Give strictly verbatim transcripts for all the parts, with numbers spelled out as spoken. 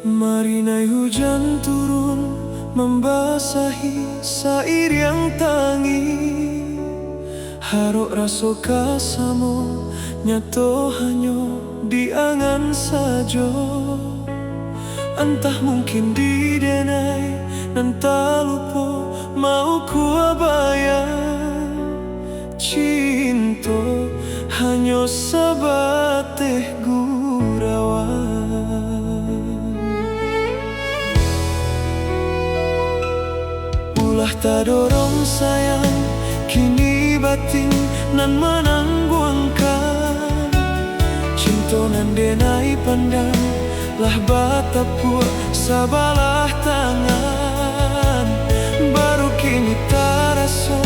Marinai hujan turun, mambasahi sairiang tangih. Harok raso ka samo, nyato hanyo di angan sajo. Antah mungkin di denai nan talupo, mauko baya. Cinto hanyo sabateh gurauan. Ulah tadorong sayang, kini batin nan manangguangkan. Cinto nan denai pandang, lah batapuak sabalah tangan. Baru kini taraso,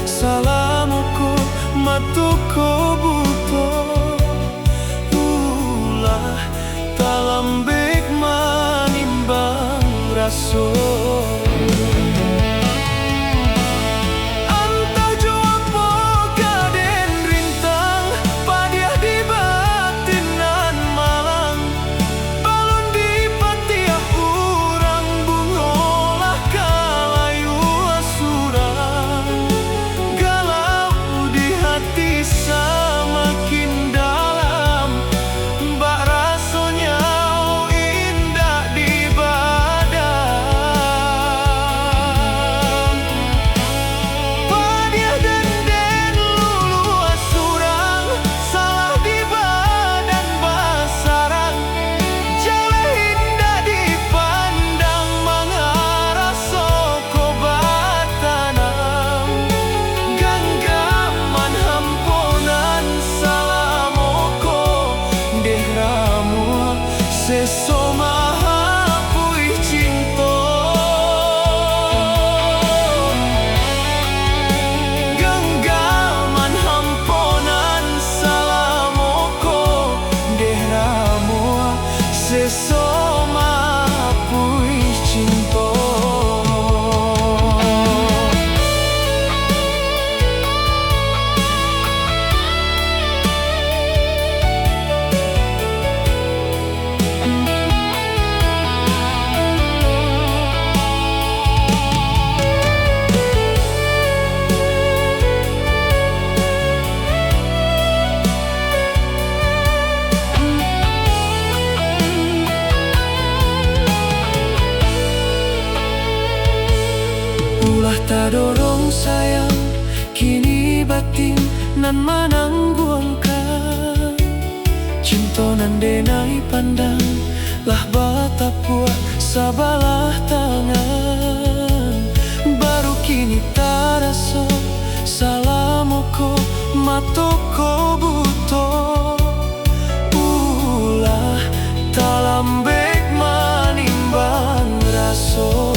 salamo ko mato ko buto. Ulah talambek manimbang raso. Antah jo apo ka den rintang, padiah di batin nan malang. Balun dipatiah urang, bungo lah ka layua surang. Galau di hati samakin dalam, bak rasonyo indak di badan. Padiah den den luluah surang, salah di badan basarang. Jaleh indak dipandang, manga raso ko batanam. Ganggaman hampo nan salamo ko, deh ramuah seso mahapuih cinto. Ganggaman hampo nan salamo ko, deh ramuah seso mahapuih cinto. Ulah tadorong sayang, kini batin nan manangguangkan. Cinto nan denai pandang, lah batapuak sabalah tangan. Baru kini taraso, salamo ko mato ko buto. Ulah talambek manimbang raso.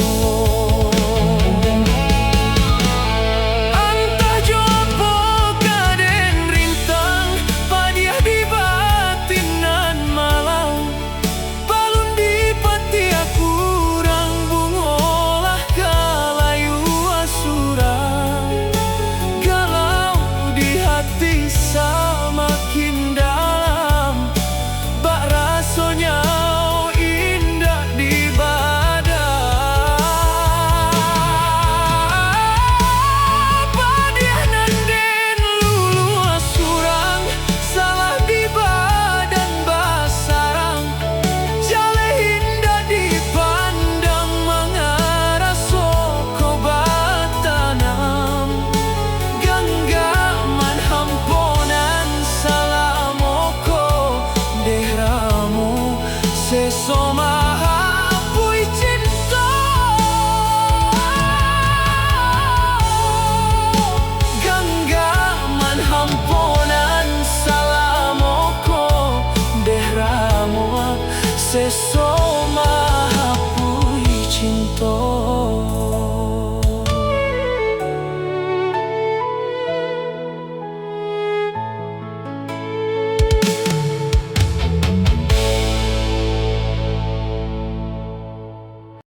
Antah jo apo ka den rintang, padiah di batin nan malang. Balun dipatiah urang, bungo lah ka layua surang. Galau di hati samakin dalam, bak rasonyo indak di badan. Padiah nan den luluah surang, salah di badan basarang. Jaleh indak dipandang, manga raso ko batanam. Ganggaman hampo nan salamo ko, deh ramuah seso mahapuih cinto. Ganggaman hampo nan salamo ko, deh ramuah seso